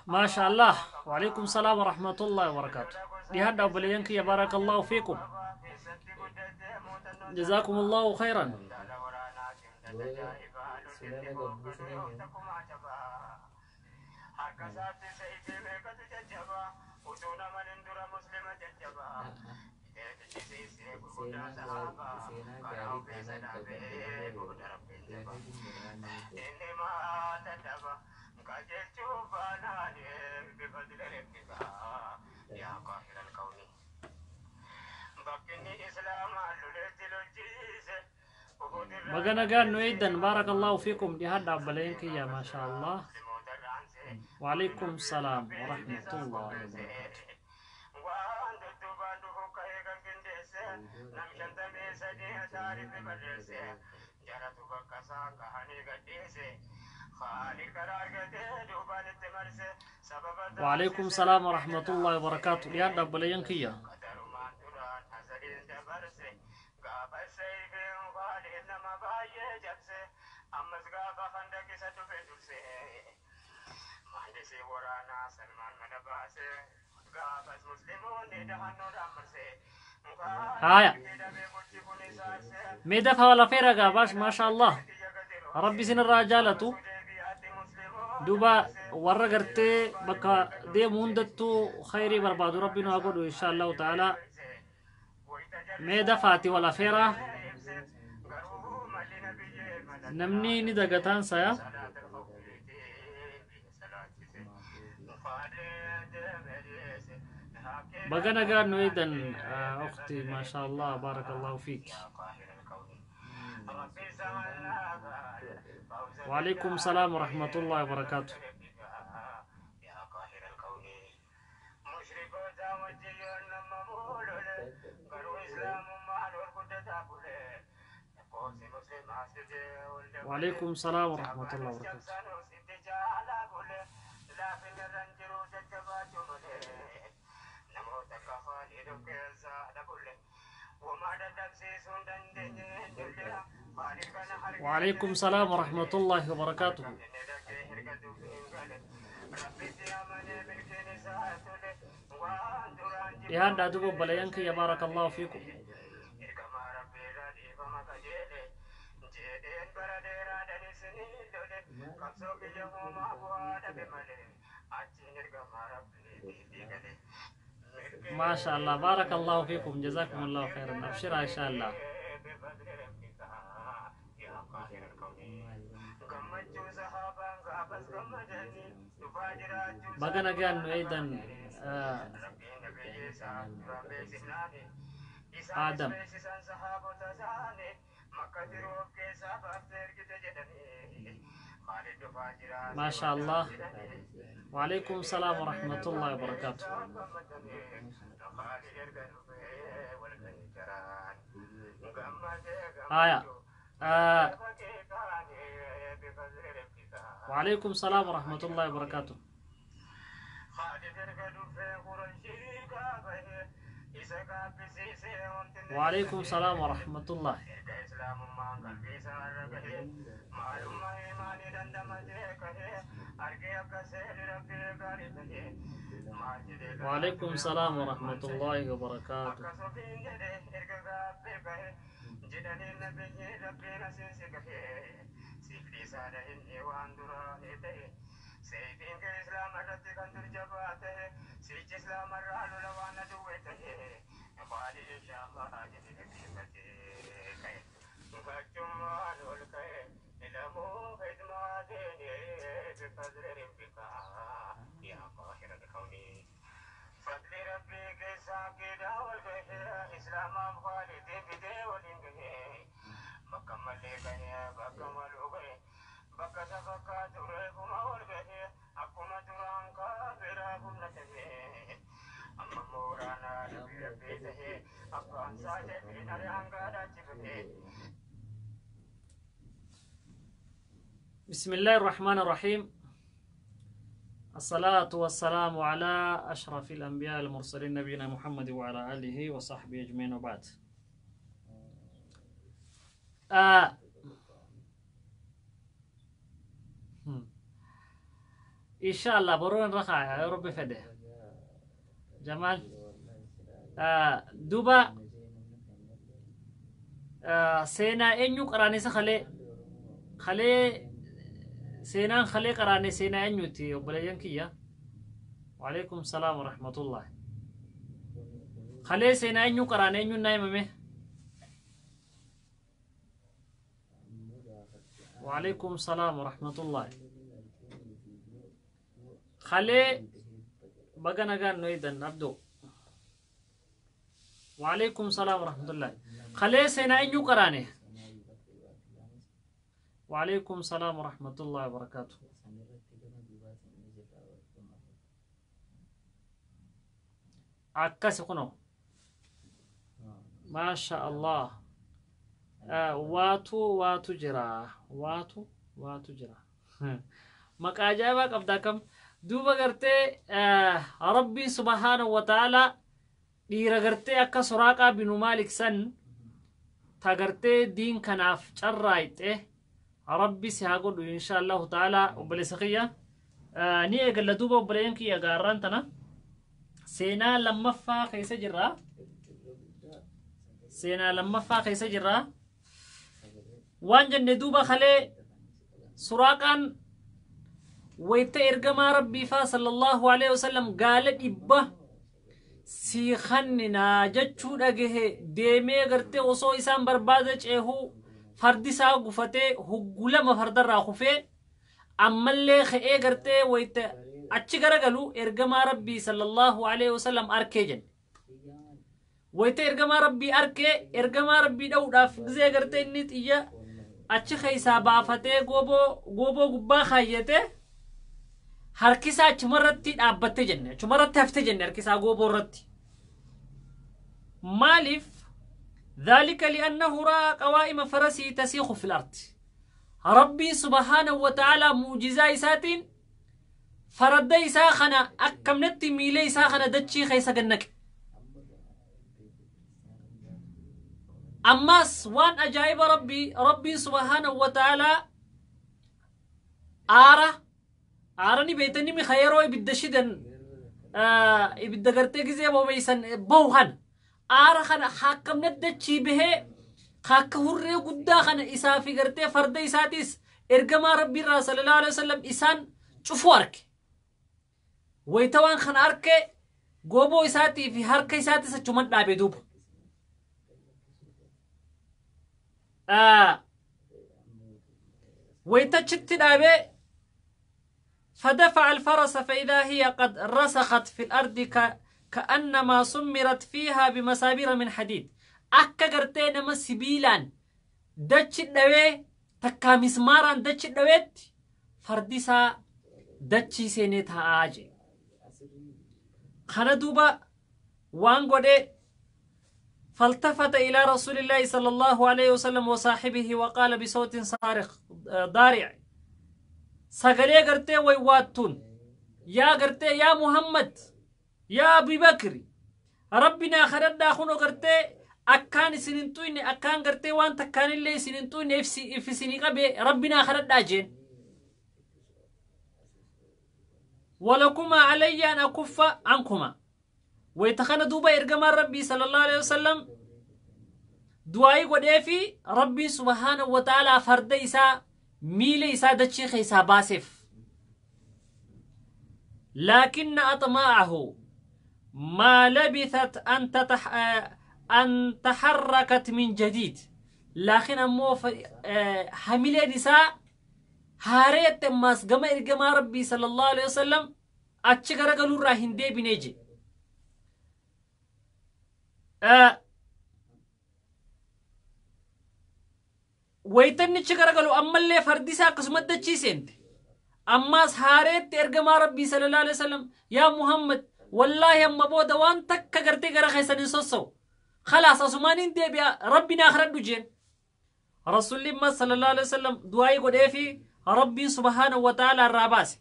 Maasha Allah. Waalaikum salaam wa rahmatullahi wa barakatuh. Dhihaadha obboleeyyan kiyya, barakallahu fiikum. Jazaakumullahu khayran. Seenaa gaarii taanaan qabadde malee. Baga nagaan nu eegdan, barakallahu fiikum. Dhihaadha obboleeyyan kiyya, maasha Allah. Waalaikum salaam wa rahmatullahi wa barakatuh. Waalaikum salaam wa rahmatullahi wa barakatuh. Dhihaadha obboleeyyan kiyya. Haya. Mee dafa wal afeera gaa baash, maasha Allah. Rabbi isinirraa jaalatu. Duuba warra gartee bakka deemu hundattuu khayrii barbaadu Rabbi nu haa godhu, insha Allahu ta'ala. Mee dafaati wal afeeraa. Namni ni dagataan saya. Baga nagaan nu eegdan, ukhti, maasha Allah, barakallahu fiik. وعليكم السلام ورحمة الله وبركاته. وعليكم السلام ورحمة الله وبركاته. وعليكم السلام ورحمة الله وبركاته. Dhihaadhaa duba obboleeyyan kiyya, barakallahu fiikum. Maasha Allah, barakallahu fiikum, jazakumullahu khairan. Abshira, insha Allah. Baga nagaan nu eegdan, Adam. Maasha Allah. وعليكم السلام ورحمة الله وبركاته. آية وعليكم السلام ورحمة الله وبركاته. وعليكم السلام ورحمة الله. وعليكم السلام ورحمة الله وبركاته. بسم الله الرحمن الرحيم. الصلاة والسلام على أشرف الأنبياء المرسلين نبينا محمد وعلى آله وصحبه أجمعين وبعد. آه. إن شاء الله برون رخاء يا رب فده جمال. دوبا seenaa eenyu qaraanisa kalee kalee seenaan kalee qaraane seenaa eenyuti obboleeyyan kiyya? Waalaikum salaam warahmatullah. Kalee seenaa eenyu qaraane eenyuun naa himame? Waalaikum salaam warahmatullah. Kalee baga nagaan nu eedan abdo. Waalaikum salaam warahmatullah. Kalee seenaa eenyu qaraane? وعليكم السلام ورحمة الله وبركاته. عكاسي كنو ما شاء الله. واتو واتو جرا واتو واتو جرا مقا ajaa'ibaa qabda kam duuba gartee. Rabbii subhaanahu wa ta'ala dhiira gartee akka Suraaqaa binu Maalik san ta gartee diin kanaaf carraayxe Rabbi si haa godhu insha Allahu ta'ala. Obboleessa kiyya, ni eegalla duuba. Obboleeyyan kiyya, gaarraan tana seenaa lammaffaa keessa jirra, seenaa lammaffaa keessa jirra. Waan jenne duuba kalee, Suraaqaan wayta ergamaa Rabbii faa sallallahu alaihi wasallam gaala 100 sii kanninaa jechuu dhagahe deemee gartee osoo isaan barbaada ceehuu fardi isaa gufatee huggulama fardarraa kufee ammallee ka'ee gartee wayta achi garagalu ergamaa Rabbii sallallahu alaihi wasallam arkee jenne. Wayta ergamaa Rabbii arkee ergamaa Rabbii dha'uudhaaf gizee gartee inni xiyya achi keessaa baafatee gooboo gooboo gubbaa kaayyatee harkisaa achumarratti dhaabbattee jenne, achumarratti haftee jenne harkisaa gooboo irratti. Maaliif? ذلك لأنه رأى قوائم فرسه تسيخ في الأرض. ربي سبحانه وتعالى معجزة إساتين فرد إسا خنا أكمنت ميلي إسا خنا دتشي خيسا جنك. أماس وان أجائب ربي، ربي سبحانه وتعالى آرا آراني بيتني مخيرو إبدا شدن إبدا قرتي جزي بوبيسن بوهن aara kana hakkamna dachii bahee akka hurree guddaa kana isaa fi gartee farda isaatis ergamaa Rabbii irraa sallallahu alaihi wasallam isaan cufu arke. Wayita waan kana arke gooboo isaatii fi harka isaatis achuman dhaabe duuba. Wayita achitti dhaabee فدفع الفرس فإذا هي قد رسخت في الأرض كأنما سمرت فيها بمسامير من حديد. Akka gartee nama sibiilaan dachi dhawee takkaa mismaaraan dachi dhaweetti fardi isaa dachii seenee taa'aa jee. Kana duuba waan godhe فالتفت إلى رسول الله صلى الله عليه وسلم وصاحبه وقال بصوت صارخ ضارع sagalee gartee waywaattuun yaa gartee yaa Muhammad, yaa Abi Bakri, Rabbinaa kadhadhaa, kunoo gartee akkaan isin hin xuyne, akkaan gartee waan takkaanillee isin hin xuyne if isinii qabe, Rabbinaa kadhadhaa jeen. ولكما علي أن أكف عنكما. Wayta duuba ergamaan Rabbii sallallahu alaihi wasallam du'aayii godhee fi Rabbiin subhaanahu wa ta'aalaa farda isaa miila isaa dachii keessaa baaseef. لكن أطماعه ما لبثت أن تحركت من جديد. لكن أمو hamileen isaa haareetti ammaas gama ergamaa Rabbii sallallahu alaihi wasallam achi garagaluurraa hin deebinee je. Waytannichi garagalu ammallee fardi isaa akkasuma dachii seente. Ammaas haareetti ergamaa Rabbii sallallahu alaihi wasallam, yaa Muhammad, wallaahi amma booda waan takka gartee gara keessan hin sossa'u. Khalaas, asumaan hin deebi'a, Rabbi naa kadhadhu jeen. Rasuulli imma sallallahu alaihi wasallam du'aayii godheefi Rabbiin subhaanahu wa ta'ala irraa baase.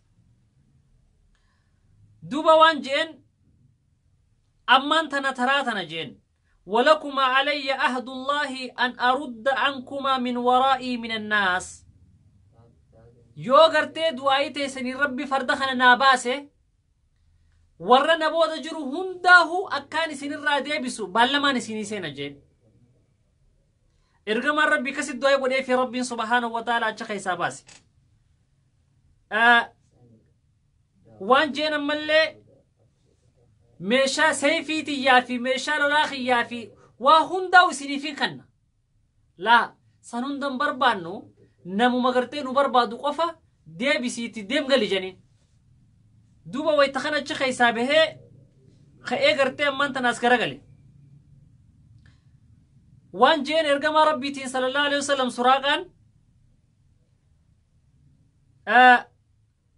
Duuba waan jeen, ammaan tana taraa tana jeen. ولكما علي عهد الله أن أرد عنكما من ورائي من الناس. Yoo gartee du'aayii teessanii Rabbi farda kana naa baase, warra na booda jiru hundaahu akkaan isinirraa deebisu baallamaan isinii seena jeen. Ergamaan Rabbi akkasitti du'aayii godhee fi Rabbiin subhaanahu wa ta'ala acha keessaa baase. Waan jeen ammallee, meeshaa seefii tiyyaa fi meeshaa lolaa kiyyaa fi waa hundaa'u isiniif hin kanna. Laa, san hundan barbaannu, namuma gartee nu barbaadu qofa deebisiitti deemgali janiin. Duuba wayta kana achi keessaa bahee ka'ee gartee ammaan tanaas garagale. Waan jeen ergamaa Rabbiitiin sallallahu alaihi wasallam Suraaqaan,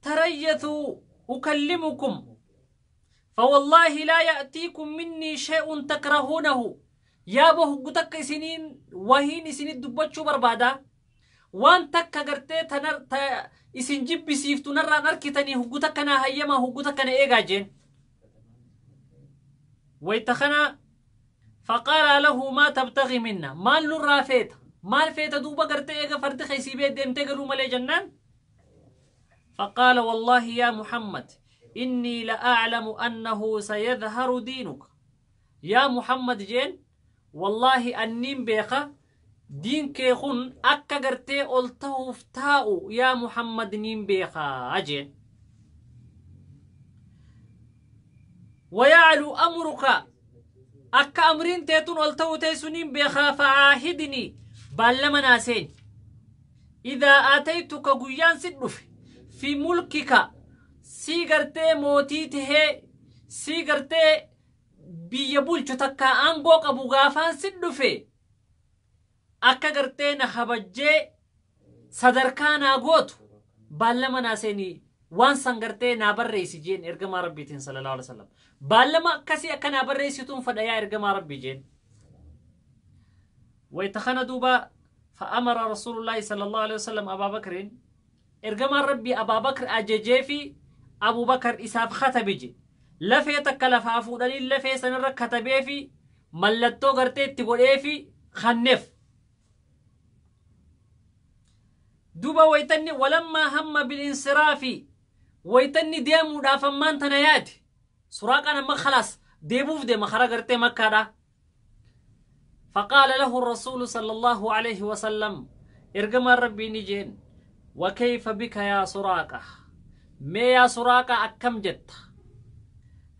تريثوا أكلمكم، فوالله لا يأتيكم مني شيء تكرهونه. Yaa bahu takka isiniin wahiin isinit dubbachuu barbaada, waan takka gartee ta isin jibbisiiftu narraan arkitanii, huggu takka naa hayyamaa, huggu takka na eegaa jeen. Wayta kana فقال له ما تبتغي منا؟ Maal nurraa feeta? Maal feeta? Duuba gartee eega fardi keeysii bee deemtee galuu malee jennaan, فقال والله يا محمد إني لأعلم أنه سيظهر دينك. يا محمد جين، والله أنين بيخا دين كيخون أكا غرتي أولته فتاو، يا محمد نين بيخا أجين، ويعلو أمرك، أكا أمرين تيتون أولته تيسونين بيخا، فعاهدني، بالما ناسين، إذا آتيتك، قيان سدف، في ملكك، si gartee mootii tahee si gartee biyya bulchu takka aangoo qabu gaafaan si dhufe, akka gartee na kabajjee sadarkaa naa gootu baallama naa seenii, waan san gartee naa barreessi jeen. Ergamaa Rabbiitiin sallallahu alaihi wasallam, baallama akkasii akka naa barreessituun fedha, yaa ergamaa Rabbii jeen. Wayta kana duuba فأمر رسول الله صلى الله عليه وسلم أبا بكر. Ergamaan Rabbii Abaa Bakr ajajee fi Abu Bakar isaaf katabe je. Lafee takka lafaa fuudhanii lafee sanirra katabee fi mallattoo gartee itti godhee fi kanneef. Duuba waytanni ولما هم بالانصراف, waytanni deemuudhaaf ammaan tana yaade, Suraaqaan amma khalaas deebuuf deema kara gartee Makkaadha. فقال له الرسول صلى الله عليه وسلم, ergamaan Rabbii ni jeen, وكيف بك يا سراقة؟ Mee yaa Suraaqa, akkam jetta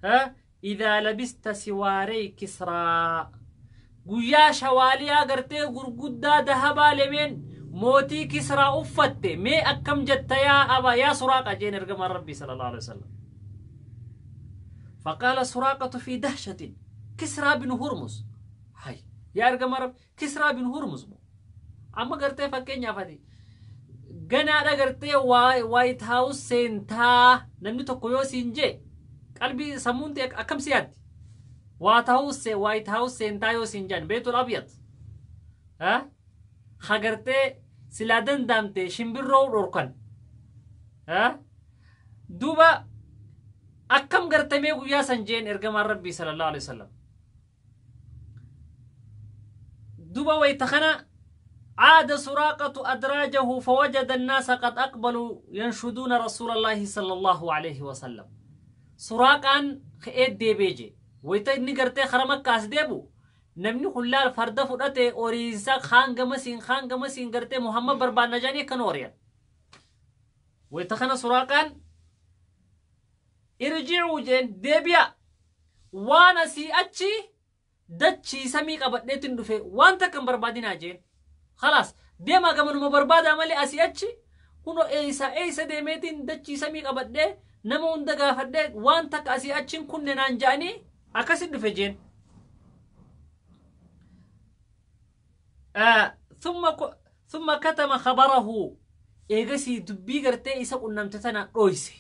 ها إذا لبست سواري كسرى؟ Guyyaa shawaaliyaa gartee gurguddaa dahabaa lemeen mootii Kisraa uffatte, mee akkam jetta yaa aba yaa Suraaqa jeen ergamaan Rabbii sallallahu alaihi wasallam. فقال سراقة في دهشة: كسرى بن هرمز؟ هاي yaa ergamaa Rabbi, Kisraa bin Hurmuz moo? Amma gartee fakkeenyaaf ati ganaadha gartee White House seentaa namni tokko yoo siin jee, qalbii sammuun ta'e akkam si yaaddi? White House seentaa yoo siin jaan, بيت الأبيض ha ha gartee silaa danda'amte shimbirroo dhorkan ha. Duuba akkam gartamee guyyaa san jeen ergamaan Rabbii sallallahu alaihi wasallam. Duuba wayta kana عاد سراقة أدراجه فوجد الناس قد أقبلوا ينشدون رسول الله صلى الله عليه وسلم. سراقان خئت deebi'ee wayta inni gartee kara Makkaas deebu, namni hullaal farda fudhate oriinsa kaan gamasiin kaan gamasiin gartee Muhammad barbaanna jedhanii akkan oriyan. Wayta kana Suraaqaan ارجعوا jeen, deebi'a, waan asii achi dachii samii qabadheetin dhufe, waan takka hin barbaadinaa jeen. خلاص, deemaa gamanuma barbaadaa malee asii achi kuno eeysa eeysa deemeetiin dachii samii qabadhee nama hunda gaafadhee waan takka asii achiin kunne naan ja'anii akkasit dhufe jeen. ثم Thumma katama khabarahu eegasii dubbii gartee isa qunnamte tana dhoyse.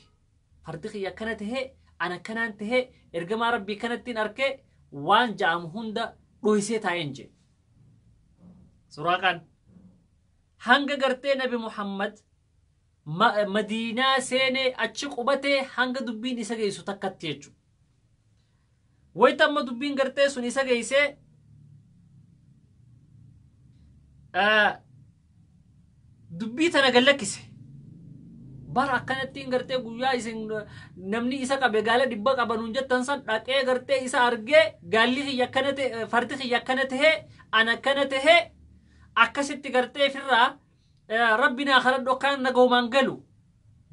Fardi kiyya akkana tahee an akkanaan tahee ergamaa rabbii kanattiin arkee waan ja'amu hunda dhoysee taa'een jee. Suraaqaan hanga gartee nabi Muhammad Madiinaa seenee achi qubatee hanga dubbiin isa geessu takkatti jechuudha. Wayita amma dubbiin gartee sun isa geessee dubbii tana gad lakkise. Bara akkanattiin gartee guyyaa isin namni isa qabe gaala dhibba qaba nuun jettan san dhaqee gartee isa argee gaalli kiyya akkana ta'e fardi kiyya akkana ta'e an akkana ta'e akkasitti gartee firraa rabbi naa kadhadhu akkaan nagoomaan galu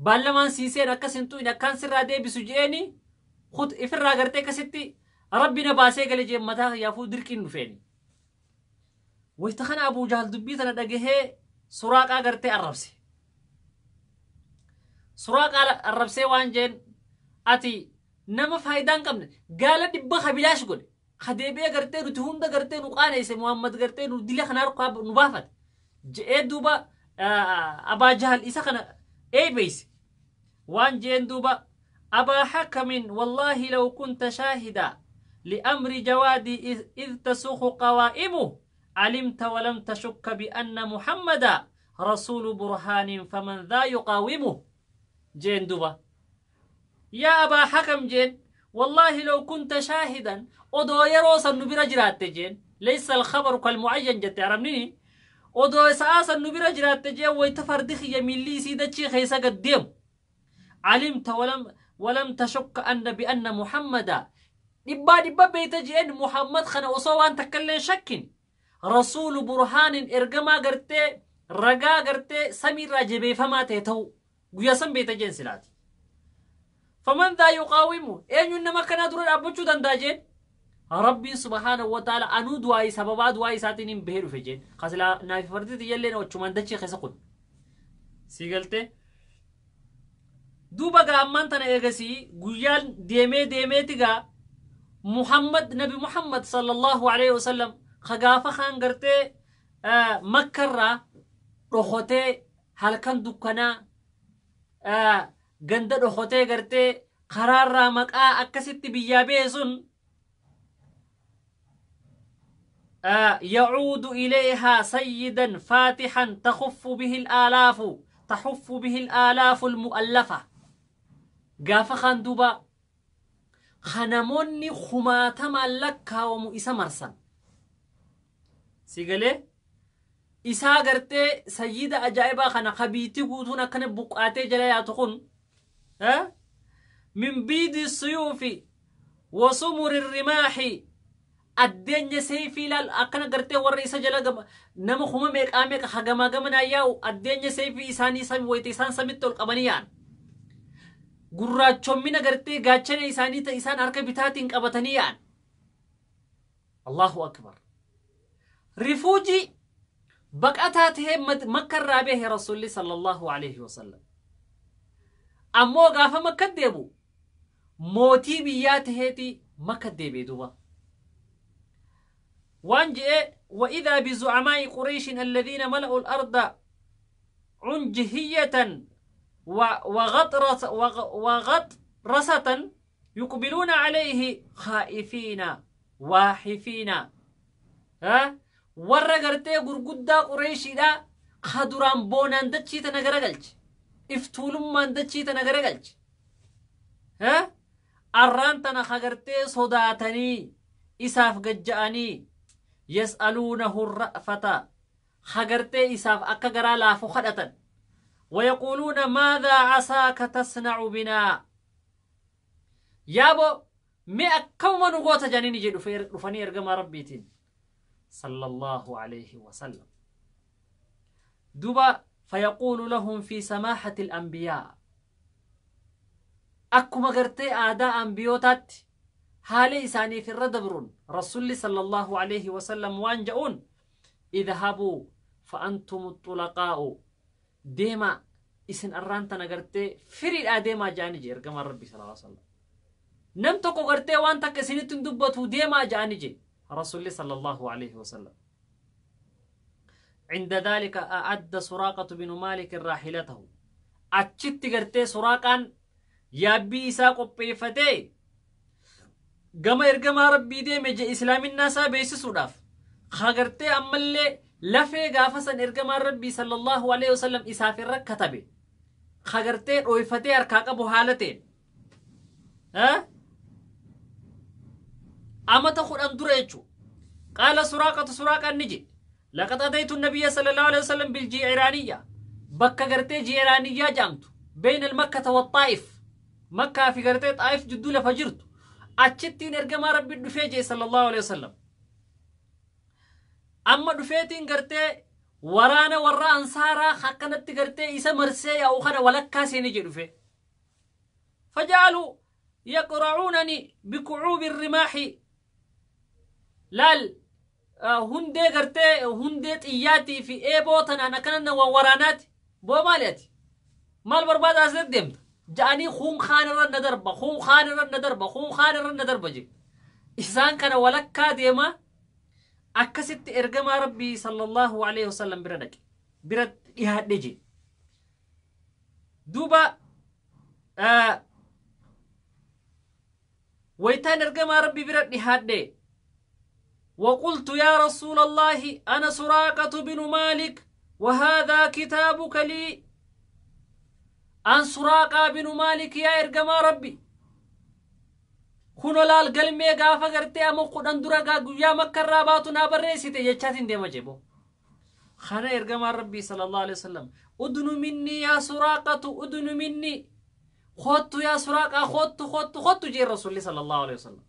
baallamaan siiseen akkas hin tu'in akkaan sirraa deebisu je'eeni kut ifirraa gartee akkasitti rabbi na baasee gale jeen mataa kiyyaafuu dirqiin dhufeeni. Wayta kana Abuu Jahl dubbii tana dhagahee Suraaqaa gartee arrabse. Suraaqaa arrabsee waan jeen ati nama faayidaa hin qabne gaala dhibba kabilaash godhe ka deebi'ee gartee nuti hunda gartee nu qaaneesse Muhammad gartee nu dila kana harkaa nu baafate je'ee duuba Abaa Jahl isa kana eeybeyse waan je'een duuba Abaa Hakamin wallaahi law kunta shaahida li'amri jawaadii idh tasuuqu qawaa'imuh alimta walam tashukka bi'anna Muhammada rasuulu burhaanin faman dhaa yuqaawimuh je'een duuba Yaa Abaa Hakam jeen wallaahi law kunta shaahidan odoo yeroo san nu bira jiraatte jeen laysa alkhabaru kalmu'ayyan jette arabnini odoo sa'aa san nu bira jiraatte jeen wayta fardi kiyya miilli isii dachii keessa gad deemu alimta walam tashukka anna bi'anna Muhammada dhibbaa dhibba beeyta jeen Muhammad kana osoo waan takkallee shakkin rasuulu burhaanin ergamaa gartee ragaa gartee samiirraa jabeeffamaa ta'e ta'u guyyaa san beeyta jeen silaati. Faman dhaa yuqaawimu eenyuun nama akkanaa dura dhaabbachuu danda'a jeen Rabbiin subhaanahu wa ta'ala anuu du'aa'ii sababaa du'aa'ii isaatiin hin bahee dhufe jeen kasilaa naafi fardi tiyyallee achumaan dachee keessa kun sii galtee duuba gaa ammaan tana eegasii guyyaan deemee deemeeti gaa Muhammad nabi Muhammad sallallahu alaihi wasallam ka gaafa kaan gartee makkarraa dhokotee halkan dukkanaa ganda dhokotee gartee karaarraa maqaa akkasitti biyyaa bahe sun yacuudu ilayhaa sayyidan faatixan takhuffu bihi alaalaafu taxuffu bihi alaalaafu almu'allafa gaafa kaan duuba ka namoonni kumaatamaan lakkaawamu isa marsan si galee isaa gartee sayyida ajaa'ibaa kana ka biitti guutuun akkana buqqaatee jala yaatu kun min biidi suyuufi wa sumuri rimaahi addeenya seeyfii laal akkana gartee warra isa jala gama nama kuma meeqaa meeqa hagamaa gamanaa yaa'u addeenya seeyfii isaanii sami wayita isaan samitti ol qabanii yaa'an gurraachommina gartee gaachana isaanii ta isaan harka bitaatiin qabatanii yaa'an Allahu akbar rifuujii baqataa tahee makka irraa bahe rasuulli sallallahu alaihi wasallam ammoo gaafa makka deebu mootii biyyaa taheeti makka deebi'e duuba waan je'e وإذا بزعماء قريش الذين ملأوا الأرض عنجهية وغطرسة يقبلون عليه خائفين waaxifiina warra gartee gurguddaa qureeshiidha ka duraan boonaan dachii tana garagalche iftuulummaan dachii tana garagalche arraan tana ka gartee sodaatanii isaaf gajja'anii yas'aluunahu ra'fata ka gartee isaaf akka garaa laafu kadhatan wayaquuluuna maadhaa casaaka tasnacu binaa yaabo mee akkamuma nu goota jedhanii jedhu dhufanii ergamaa rabbiitiin sallallahu alayhi wasallam duba fayaquulu lahum fi samaahati al-anbiyaa akkuma gartee aadaa ambiyootaatti haala isaaniif irra dabruun rasulli sallallahu alayhi wasallam waan ja'uun idhabuu fa antum xulaqaa'u deemaa isin arraan tana gartee firiidhaa deemaa ja'ani je ergamaan rabbi sallallahu alayhi wasallam nam tokko gartee waan takka isinitti hin dubbatu deemaa ja'ani je rasulli sallallahu alayhi wasallam. Cinda dhaalika a'adda Suraaqatu binu Maalikin raahilatahu. Achitti gartee Suraaqaan yaabbii isaa qopheeffatee gama ergamaa Rabbii deeme je islaaminaa isaa beeksisuudhaaf. Ka gartee ammallee lafee gaafa san ergamaan Rabbii sallallahu alaihi wasallam isaaf irra katabe. Ka gartee dhooyfatee harkaa qabu haala ta'een. Amata 10 dura jechuudha. Qaala Suraaqatu Suraaqaan ni jedhe. Laqad ataytu nabiyya sallallahu alaihi wasallam bil ji'iraaniyya. Bakka gartee ji'iraaniyyaa jedhamtu. Beeyna al-makkata wa xaa'if. Makkaa fi gartee xaa'if jidduu lafa jirtu. Achittiin ergamaa Rabbi dhufee jee sallallahu alaihi wasallam. Amma dhufeetiin gartee waraana warra ansaaraa akkanatti gartee isa marsee yaa'u kana walakkaa seenee jee dhufee. Faja'aluu yaqra'uunani bikucuubi rimaahi laal hundee gartee hundee xiyyaatii fi eeboo tanaan akkana na wawwaraanaati boo maali ati maal barbaada as deddeemta ja'anii kuun kaan irra na darba kuun kaan irra na darba kuun kaan irra na darba je isaan kana walakkaa deema akkasitti ergamaa rabbii sallallahu alaihi wasallam bira dhaqe bira dhihaadhe je duuba waytaan ergamaa rabbii bira dhihaadhe وقلت يا رسول الله أنا سراقة بن مالك وهذا كتابك لي أن سراقة بن مالك يا إرجما ربي كنو لال قلمي غافة غرتي أمو قدن درقا قيا مكة راباتو نابريسيتي يجاتين ديما جيبو خنا إرجما ربي صلى الله عليه وسلم أدن مني يا سراقة أدن مني خطو يا سراقة خطو خطو خطو جي الرسول صلى الله عليه وسلم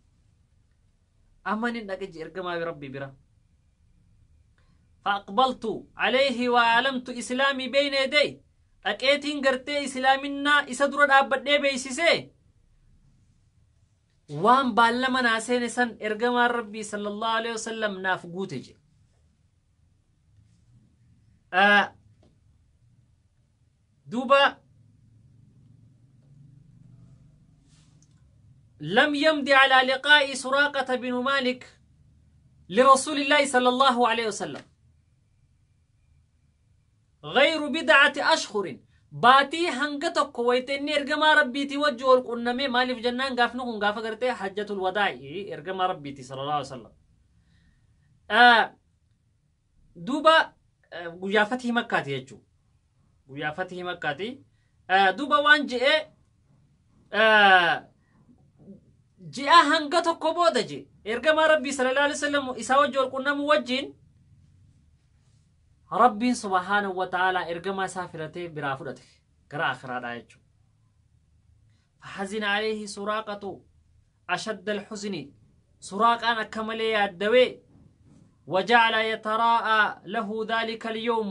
أمانين دقج إرجما بربي برا فأقبلت عليه وأعلمت إسلامي بين يدي أكيتين قرتي إسلامنا إسدر أبدي بيسيسي وان بالما ناسين سن إرجما ربي صلى الله عليه وسلم نافقوتج دوبا لم يمض على لقاء سراقة بن مالك لرسول الله صلى الله عليه وسلم غير بضعة أشهر باتي هنگتك ويتني إرجما ربيتي وجه القنمي مالف جنان غافنو غافة قرتي حجة الوداع إرجما ربيتي صلى الله عليه وسلم دوبا غيافته مكة يجو غيافته مكة دوبا وان جئ ji'a hanga tokko booda je ergamaa rabbii sallallahu alaihi wasallam isaa wajji wal qunnamu wajjin rabbiin subhaanahu wa ta'ala ergamaa isaa filatee biraa fudhate gara akhiraadhaa jechuudha. فحزن عليه سراقة أشد الحزن سراقان أكمل يدوي وجعل يتراءى له ذلك اليوم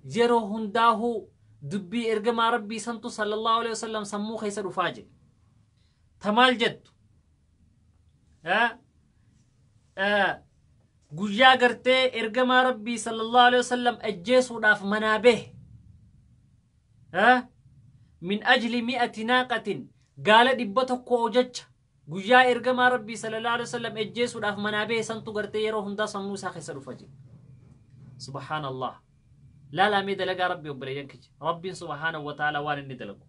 جرو هنداه دبي إرجما ربي سنتو صلى الله عليه وسلم سمو خيسر فاجئ تمال جد guyyaa gartee ergamaa rabbii sallallahu alaihi wasallam ajjeesuudhaaf manaa bahe min ajli mi'ati naaqatin gaala 100 jecha guyyaa ergamaa rabbii sallallahu alaihi wasallam ajjeesuudhaaf manaa bahe santu gartee yeroo hundaa sammuu isaa keessa dhufa jira. Subhaanallah laalaa mee dalagaa rabbii obboleeyyan kiyya rabbiin subhaanahu wa ta'ala waan inni dalagu.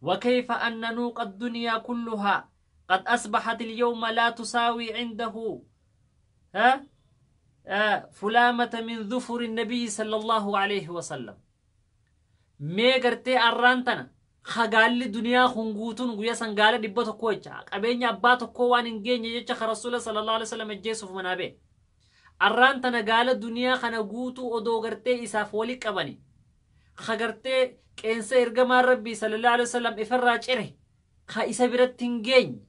وكيف أن نوق الدنيا كلها قد أصبحت اليوم لا تساوي عنده فلامة من ظفر النبي صلى الله عليه وسلم mee gartee arraan tana hagaalli duniyaa kun guutuun guyyaa san gaala 100 jecha qabeenya abbaa tokkoo waan hin geenye jecha ka rasuula sallallahu alaihi wasallam ajjeesuuf manaa ba'e. Arraan tana gaala duniyaa kana guutuu odoo gartee isaaf wali qabani hagartee qeensa ergamaa rabbii sallallahu alaihi wasallam ifirraa cire ka isa biratti hin geenye.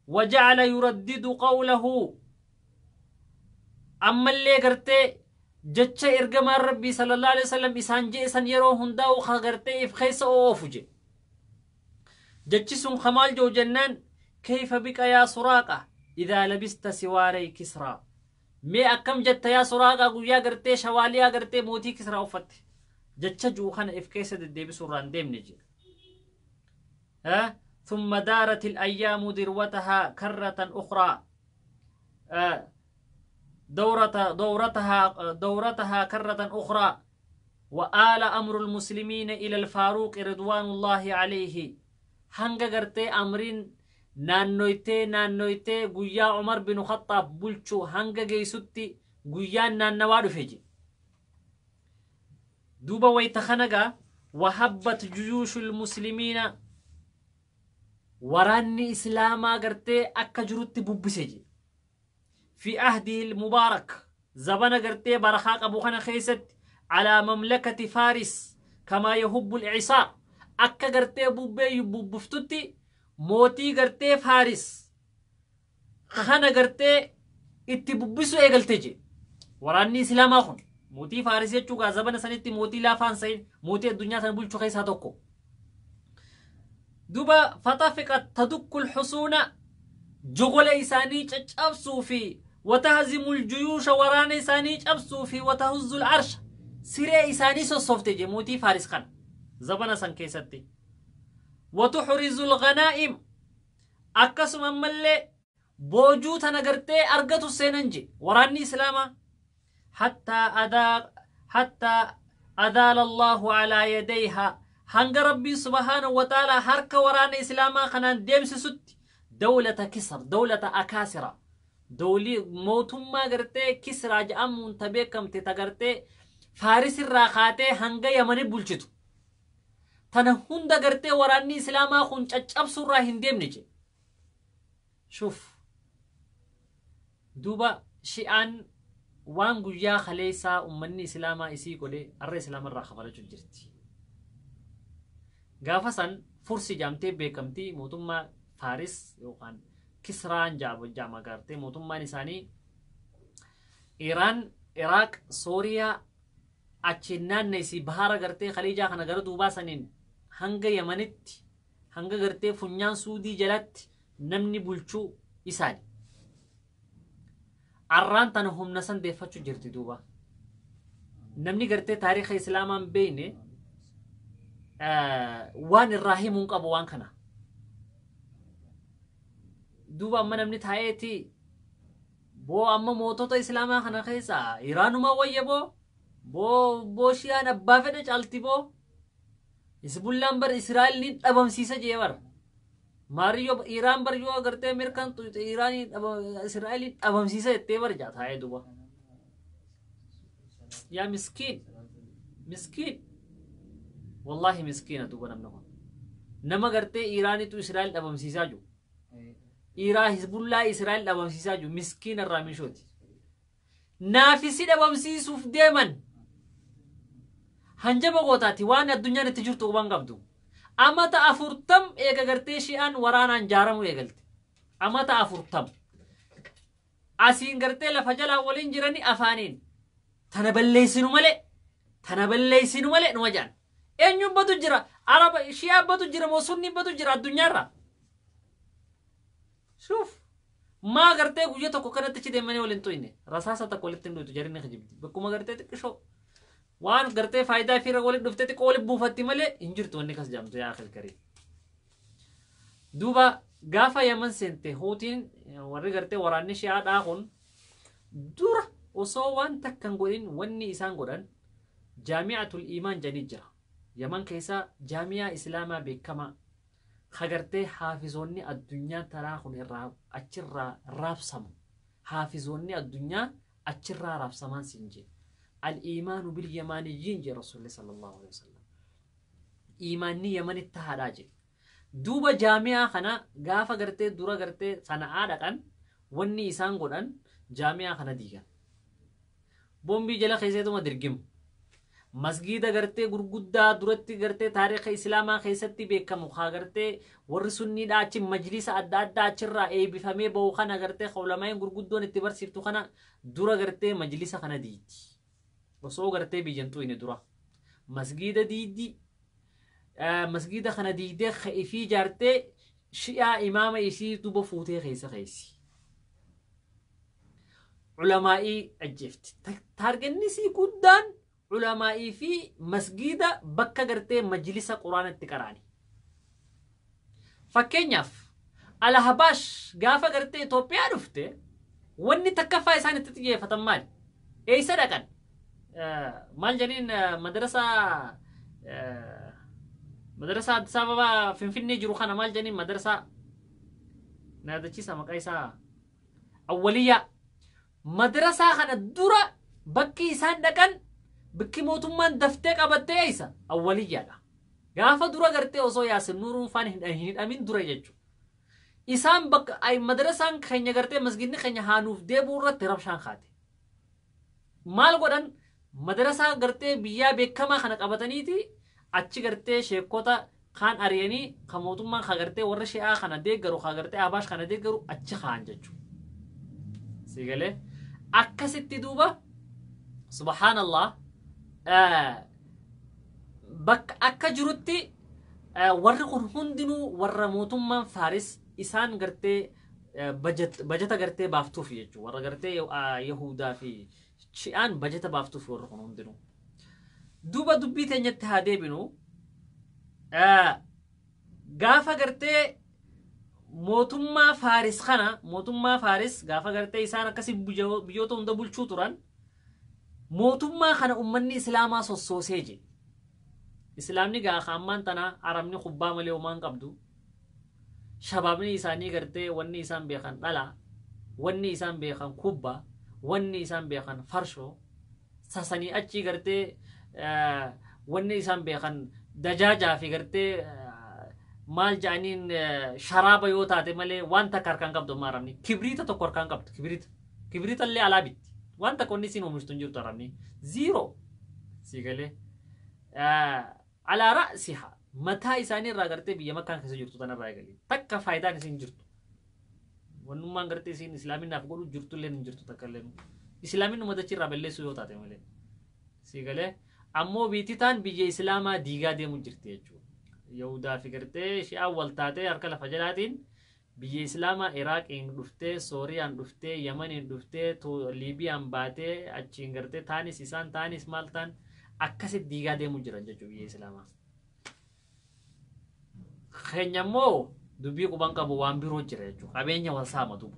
وجعل يردد قوله أما اللي قرتي جتش إرجما ربي صلى الله عليه وسلم إسان جي إسان يرو هنداو خا قرتي إف خيس أوفجي جتش سن خمال جو جنان كيف بك يا سراقة إذا لبست سواري كسرى مي أكم جت يا سراقة قويا قرتي شواليا قرتي موتي كسرى أوفت جتش جو خان إف كيس دي بسوران ديم نجي ها. ثم دارت الأيام ذروتها كرة أخرى. دورتها كرة أخرى وآل أمر المسلمين إلى الفاروق رضوان الله عليه. Hanga gartee amriin naannoytee naannoytee guyyaa Umar bin Khattaab bulchuu hanga geessutti guyyaan naannawaa dhufe je. Duuba wayta kanagaa وهبت جيوش المسلمين, waraanni islaamaa gartee akka jirutti bubbise je. في عهده المبارك, zabana gartee barakaa qabu kana keessatti, على مملكة فارس كما يهب الإعصار, akka gartee bubbee bubbiftutti mootii gartee Faaris kana gartee itti bubbisu eegalte je. Waraanni islaamaa kun mootii Faaris jechuu gaa zabana sanitti mootii laafaan sayin, mootii addunyaa sana bulchu keessaa tokko. Duba فطفقت تدك الحصون, jogola isaanii caccabsuu fi وتهزم الجيوش, waraana isaanii cabsuu fi وتهز العرش, siree isaanii sossofte je mootii Faaris kana zabana san keessatti. وتحرز الغنائم, akkasuma ammallee boojuu tana gartee argatu seenan je waraanni islaamaa. حتى أذال الله على يديها, hanga Rabbiin سبحانه وتعالى harka waraana islaamaa kanaan deemsisutti, دولة كسرى, دولة أكاسرة, dawlii mootummaa gartee Kisraa jedhamuun ta beekamte, ta gartee Faaris irraa kaatee hanga Yamani bulchitu tana hunda gartee waraanni islaamaa kun caccabsuurraa hin deemne je. شوف, duuba shi'aan waan guyyaa kaleessaa ummanni islaamaa isii godhe har'a islaamarraa kafalachuu jirti. Gaafa san Fursi jaamtee beekamtii mootummaa Faaris yookaan Kisraan jaama gartee mootummaan isaanii Iraan, Iraaq, Sooriyaa achiin naanneessi bahara gartee Khaliijaa kana gara duubaa saniin hanga Yamanitti, hanga gartee funyaan Suudii jalatti namni bulchuu isaani. Arraan tana humna san deeffachuu jirti duuba. Namni gartee taariika islaamaan beeyne waan irraa himuun qabu waan kana. Duuba amma namni taa'eeti boo amma mootota islaamaa kana keessa Iraanuma wayya, boo Shiyaan abbaa fedhe caalti, boo Hizbullaan bar Israa'el ni dhabamsiisa jee bar. Maariyyoo Iraan bar yoo agartee Ameerikaan Iraanii Israa'eliin dhabamsiisa jettee bar jaa taa'ee duuba. Yaa miskiin, miskiin, wallaahi miskiina. Duuba namni kun nama gartee Iraanitu Israa'el dhabamsiisaa jiru. Iraa Hizbullaa Israa'el dhabamsiisaa jiru miskiina irraa mishooti. Naafisi dhabamsiisuuf deeman. Hanjaba gootaati waan addunyaan itti jirtu quban qabdu. Amata 40 eega gartee shi'aan waraanaan jaaramuu eegalte. Amata 40. Asiin gartee lafa jalaa waliin jirani afaaniin. Tana balleessinu malee, tana balleessinu malee numa jedhan. Eenyuun batu jira? Araba shi'aa batu jira moo sunni batu jira addunyaarra? شوف, maa gartee guyyaa tokko kanatti achi deemanii waliin tuyne rasaasa tokko walitti hin dhuytu jarri ni kijibdi. Bakkuma gartee xiqqishoo waan gartee faayidaa fi walitti dhuftee xiqqoo walitti buufatti malee hin jirtu wanni kas jaamtu. يا أخي الكريم, duuba gaafa Yaman seente Huutiin, warri gartee waraanni shi'aadhaa kun dura osoo waan takkan godhin wanni isaan godhan Jaami'atul Iimaan jedhanii jira. Yaman keessa jaami'aa islaamaa beekamaa hagartee haafizoonni addunyaa taraa kun irraa achirraa raabsamu, haafizoonni addunyaa achirraa raabsamaan siin jee. الإيمان باليمانيين jee Rasuulli صلى الله عليه وسلم, iimaanni Yamanitti haadhaa jee. Duuba jaami'aa kana gaafa gartee dura gartee Sana'aa dhaqan wanni isaan godhan jaami'aa kana diigan, boombii jala keesseetuma dirgimu. Masgiida gartee gurguddaa duratti gartee taariika islaamaa keessatti beekamu haa gartee warri sunniidha achi majlisa adda addaa achirraa eebbifamee bahu kana gartee ulamaa'in gurguddoon itti barsiiftu kana dura gartee majlisa kana diidi. Osoo gartee biyyantuu inni dura masgiida diidi, masgiida kana diidee ifii ijaartee shi'aa imaama isii duba fuutee keessa keessi. Ulamaa'ii ajjeefti. Taargennisii guddaan ulamaa'ii fi masgiida bakka gartee majlisa quraanatti qaraani. Fakkeenyaaf, Alhabaash gaafa gartee Itoophiyaa dhufte Wanni takkaffaa isaan itti xiyyeeffatan maali? Eessa dhaqan? Maal jedhaniin madrasaa madrasaa Addis Ababaa Finfinnee jiru kana maal jedhaniin madrasaa na yaadachiisa maqaa isaa Awwaliyyaa. Madrasaa kana dura bakki isaan dhaqan bakki mootummaan daftee qabattee eessa? Awwaliyyaadha. Gaafa dura gartee osoo Yaasin Nuuruun faan hin hidhamin dura jechuudha. Isaan bakka madrasaan keenya gartee masgidni keenya haanuuf deebi'u irratti rabshaan kaate. Maal godhan madrasaa gartee biyyaa beekamaa kana qabataniiti achi gartee sheekota kaan ari'anii kan mootummaan ka gartee warra shi'aa kana deeggaru ka gartee abaash kana deeggaru achi kaan jechuudha. Sigalee akkasitti duuba subhaanallah bakka akka jirutti warri kun hundinuu warra mootummaan Faaris isaan gartee bajata gartee baaftuuf jechuudha. Warra gartee Yahudaa fi Shi'aan bajata baaftuuf warri kun hundinuu. Duuba dubbii teenyatti haa deebinu. Gaafa gartee mootummaa Faaris kana mootummaa Faaris gaafa gartee isaan akkasii biyyoota hunda bulchuu turan mootummaa kana ummanni Islaamaa sossoosee je. Islaamni gaafa ammaan tana Arabni kubbaa malee homaan qabdu. Shabaabni isaanii gartee wanni isaan beekan dhala, wanni isaan beekan kubbaa, wanni isaan beekan farshoo, sasanii achii gartee wanni isaan beekan dajaajaa fi gartee maal jedhaniin sharaaba yoo taate malee waan takka harkaan qabdu amma Arabni. Kibriita tokko harkaan qabdu kibriita. Kibriita illee alaa bitti. Waan takka wanni isiin oomishtu hin jirtu Arabni. Zero. Si galee. Alaa ra'siha mataa isaanii irraa gartee biyya Makkaan keessa jirtu tanarraa eegalee. Takka faayidaan isiin jirtu. Wannummaan gartee isiin islaaminaaf godhu jirtu illee hin jirtu takka illee. Islaaminuma dachii irraa balleessuu yoo taate malee. Si galee. Ammoo biitti taan biyya Islaamaa diigaa deemu jirti jechuudha. Yahudaa fi gartee Shi'aan wal taatee harka lafa jalaatiin biyya Islaamaa Iraaqiin dhuftee, Sooriyaan dhuftee, Yamaniin dhuftee, Liibiyaan baatee achiin gartee taanis isaan taanis maal taan akkasitti diigaa deemu jiran jechuudha biyya Islaamaa. Keenya immoo dubbii quban qabu waan biroo jira jechuudha. Qabeenya wal saama duuba.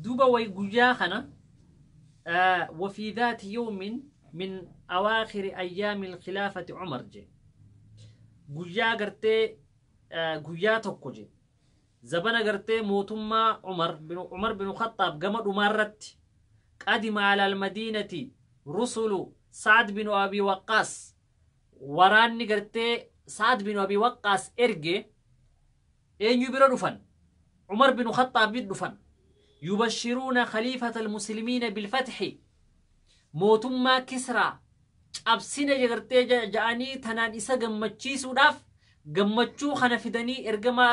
Duuba wayi guyyaa kana وفي ذات يوم من أواخر أيام الخلافة عمر جي guyyaa gartee guyyaa tokko je zabana gartee mootummaa Umar bin Khattaab gama dhumaarratti qadima ala almadiinati rusulu Sa'ad bin Abi Waqqaas waraanni gartee Sa'ad bin Abi Waqqaas erge eenyu bira dhufan Umar bin Khattaab bira dhufan yubashiruuna khaliifata almuslimiina bilfatxi mootummaa Kisraa cabsina gartee ja'anii tanaan isa gammachiisuudhaaf gammachuu kana fidanii ergama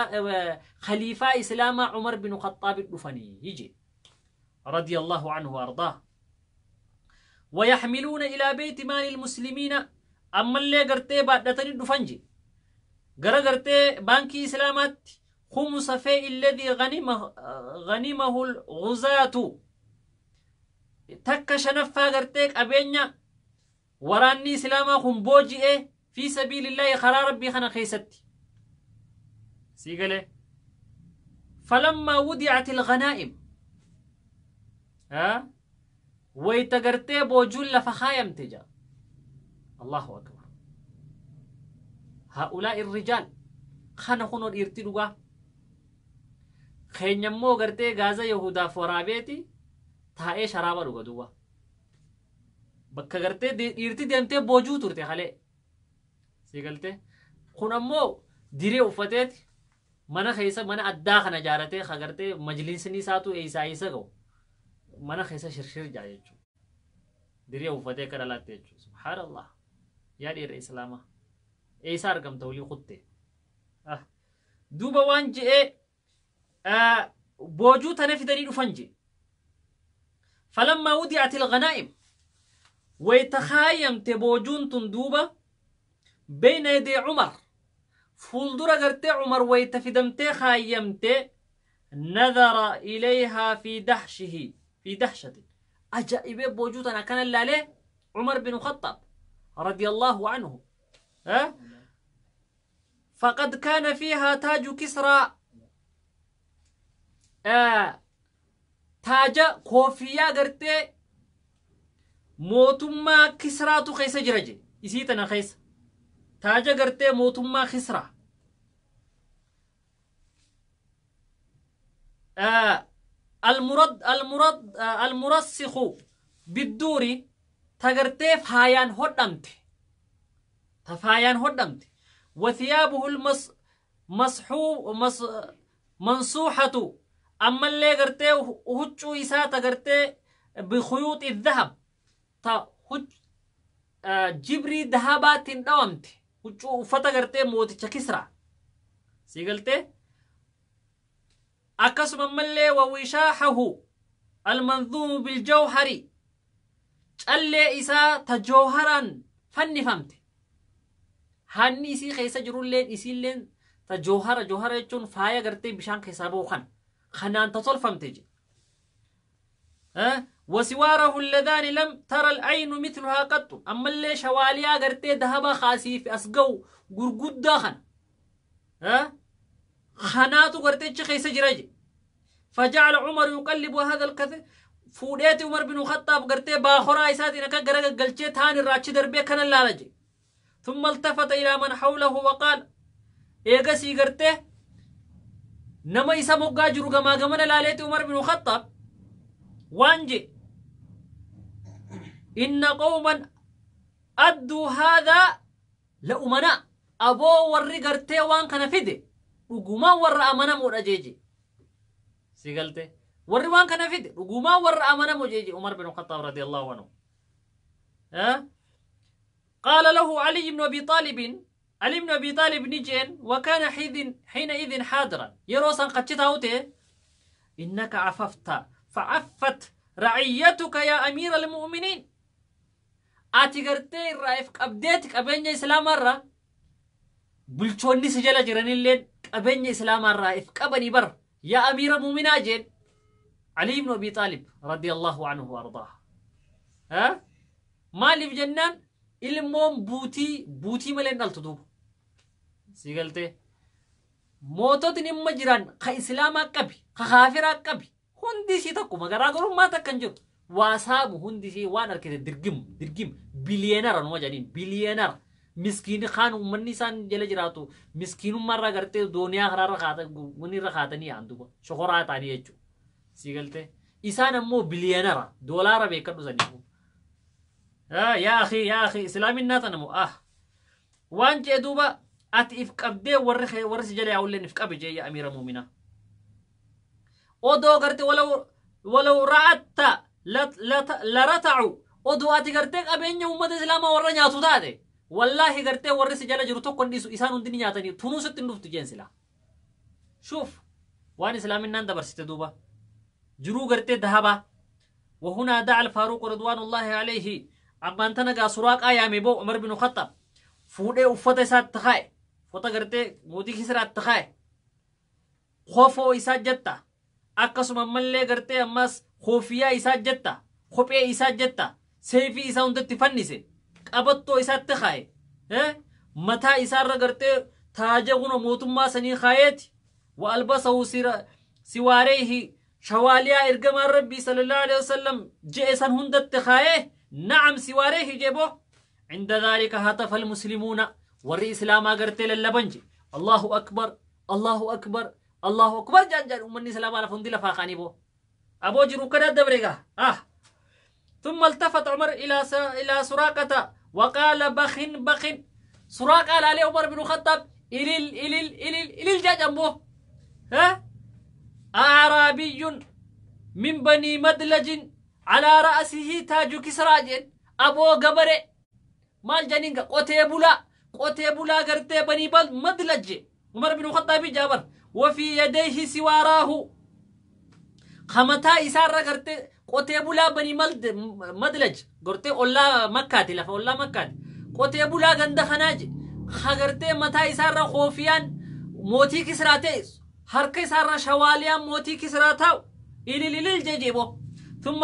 khaliifaa Islaamaa Umar bin Khattaab dhufanii je radiyallahu anhu waardaah. ويحملون إلى بيت مال المسلمين أما اللي قرتي بعدتني دفنجي غرا قرتي بانكي إسلامات خمس في الذي غنمه الغزاة تك شنفا قرتيك أبينيا وراني إسلاما خم بوجئ في سبيل الله خرا ربي خنا خيستي سيقله فلما وضعت الغنائم ها ويتقرتي بوجول فخايم تجا الله أكبر هؤلاء الرجال خنا خنو الارتلوا خينيمو قرتي غازا يهودا فورابيتي تاي شرابا لغا دوا bakka gartee dhiirti deemtee boojuu turte halee si galte kun ammoo diree uffateeti mana keessa mana addaa kana jaaratee ka gartee majlisni isaatu eessaa isa ga'u mana keessa shirshir jaa jechuudha diree uffatee akka dhalatte jechuudha subhaanallah yaa dhiira islaamaa eessa argamta walii kutte duuba waan je'ee boojuu tana fidanii dhufan je falammaa wudi'at ilghanaa'im ويتخايم تبوجون تندوبة بين يدي عمر فولدرة قرتي عمر ويتفدمتي خايمتي نظر إليها في دهشه في دهشة أجائب بوجودنا كان اللي عليه عمر بن الخطاب رضي الله عنه ها؟ فقد كان فيها تاج كسرى Taaja koofiyyaa gartee mootummaa Kisraatu keessa jira je isii tana keessa taaja gartee mootummaa Kisraa المرد المرسخ بالدور تغرتي فايان هدمت تفايان هدمت وثيابه المص مصحو مص منصوحة أما اللي غرتي هجو إسا تغرتي بخيوط الذهب تا هج جبري ذهبات دومت هجو فتغرتي موت كسرى سيقلتي akkasuma ammallee wawishaahahu almanzuumu biljawhari callee isaa ta jawharaan fannifamte hanni isii keessa jirulleen isiilleen ta jawhara jawhara jechuun faaya gartee bishaan keessaa bahu kan kanaan ta tolfamte je وسواره اللذان لم ترى العين مثلها قط أما اللي شواليا قرتي ذهبا خاسي في أسقو قرقود داخن ها خناتو قرتي خيس جرج فجعل عمر يقلب هذا الكثير فوديت عمر بن الخطاب قرتي باخرا إساتي نكا غرق قلچه تاني راتش دربي كان لالجي ثم التفت إلى من حوله وقال إيغسي قرتي نما إسا مقا جرو غما غمنا لاليت عمر بن الخطاب وانجي إن قوما أدوا هذا لأمناء أبو وري قرتي وان كان فيدي dhugumaan warra amanamoodha jeeje si galte warri waan kana fide dhugumaan warra amanamo jeeje Umar bin Khattab radiyallahu anhu قال له علي بن أبي طالب علي بن أبي طالب نجين وكان حينئذ حاضرا يروسا قد إنك عففت فعفت رعيتك يا أمير المؤمنين أتقرتي رأيف أبديتك أبين إسلام مرة bulchoonni si jala jiranilleen qabeenya islaamaa if qabanii bar yaa amiira muuminaa jeen Ali ibn Abi Talib radiyallahu anhu ardaa maaliif jennaan ilmoon buutii buutii malee hin dhaltu duuba si galtee moototni imma jiran ka islaamaa qabi ka kaafiraa qabi hundi isii tokkuma garaagarummaa takka hin jiru waa saamu hundi isii waan argite dirgim dirgim biliyeenara numa jedhaniin biliyeenara miskiini kaan uummanni isaan jala jiraatu miskiinummaarraa gartee dooniyaa karaarra kaatan wanirra kaatanii yaa'an duuba shokoraa ta'anii jechuudha. Si galtee isaan ammoo biliyeenara doolaara beekadhu saniifu. Yaa akhi yaa akhi islaaminaa tana moo ah waan jee duuba ati if qabdee warri warri si jala yaa'ulleen if qabe jee yaa amiira muuminaa. Odoo gartee walaw ra'atta larata'u odoo ati gartee qabeenya uummata islaamaa warra nyaatu taate. والله قرتي ورث جل جرو تو كنديسو إسان هندني نياتني تونس تندوف تجين سلا شوف وان إسلامي نان دبر دوبا جرو قرتي ذهبا وهنا دعا الفاروق رضوان الله عليه أما أنت نجا سراق أيامي بو عمر بن الخطاب فودي وفتا سات تخاي فوتا قرتي مودي كسرات تخاي خوفو إسات جتا أكسم ملي قرتي أماس خوفيا إسات جتا خوبي إسات جتا سيفي إسا هندتي فنسي qabattoo isaatti kaaye mataa isaarra gartee taaja kuna mootummaa sanii kaayeeti wa albasahu siwaareehi shawaaliyaa ergamaan rabbii sallallahu alaihi wasallam je'e san hundatti kaaye na'am siwaareehi jeebo عند ذلك هتف المسلمون warri islaamaa gartee lallaban je Allahu akbar Allahu akbar Allahu akbar jaan jaan ummanni islaamaa lafa hundi lafaa kaanii boo aboo jiru kana dabreega ah ثم التفت عمر إلى سراقة وقال بخ بخ سراقة قال عليه عمر بن الخطاب إليل إليل إليل إليل جا جنبه ها أعرابي من بني مدلج على رأسه تاج كسرى أبو قبر مال جنينك قتيبولا قتيبولا قرتي بني مدلج عمر بن الخطاب جابر وفي يديه سواراه خمتا إسارة قرتي qotee bulaa banii madlaj gortee ollaa makkaati lafa ollaa makkaati qotee bulaa ganda kanaa je hagartee mataa isaarra koofiyaan mootii kisraa ta'e harka isaarra shawaaliyaan mootii kisraa taa'u ilil ilil jejeebo ثم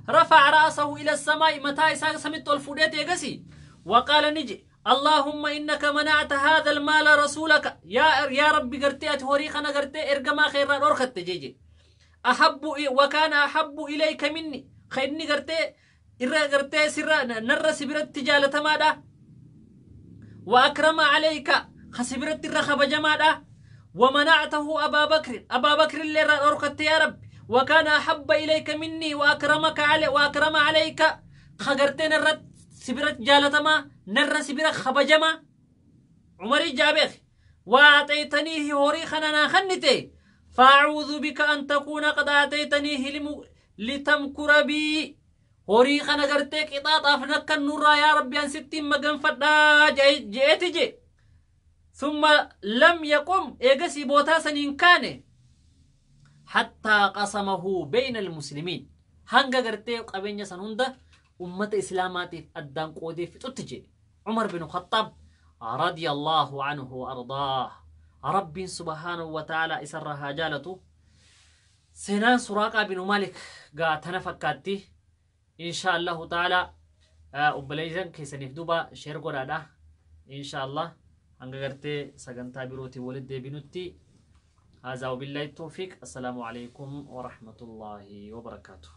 رفع رأسه إلى السماء متى إساق سمت الفوديت يقسي وقال نجي اللهم إنك منعت هذا المال رسولك يا ربي قرتي أتهوريخنا قرتي إرقما خيرا أرخت جيجي Ahabbu wakaana ahabbu ilayka minni, ka inni gartee irra gartee sirra narra si biratti jaalatamaadha. Wa akrama alayka, ka si biratti irra kabajamaadha. ومنعته أبا بكر، أبا بكر اللي أركت يا رب، وكان أحب إليك مني وأكرمك علي وأكرم عليك، خغرتين الرد سبرت جالتما نر سبرت خبجما عمري جابخ، وأعطيتنيه هوري خنانا خنتي، فأعوذ بك أن تكون قد أعطيتنيه لتمكر بي. هوري خنا غرتي قطاط أفنك النور يا ربي أن ستين مغن فدا جئت جي. ثم لم يقم إيجسي بوتا سنين كان حتى قسمه بين المسلمين، هنگا غرتي قبينيا سنوندا أمة إسلاماتي أدان قودي في تتجي. عمر بن الخطاب رضي الله عنه وأرضاه، رب سبحانه وتعالى إسرها جالته. سنان سراقة بن مالك قا تنفكاتي إن شاء الله تعالى. أبليزن كيسنف دوبا شير قرادا إن شاء الله hanga gartee sagantaa birootii walitti deebinutti، هذا وبالله التوفيق، السلام عليكم ورحمة الله وبركاته.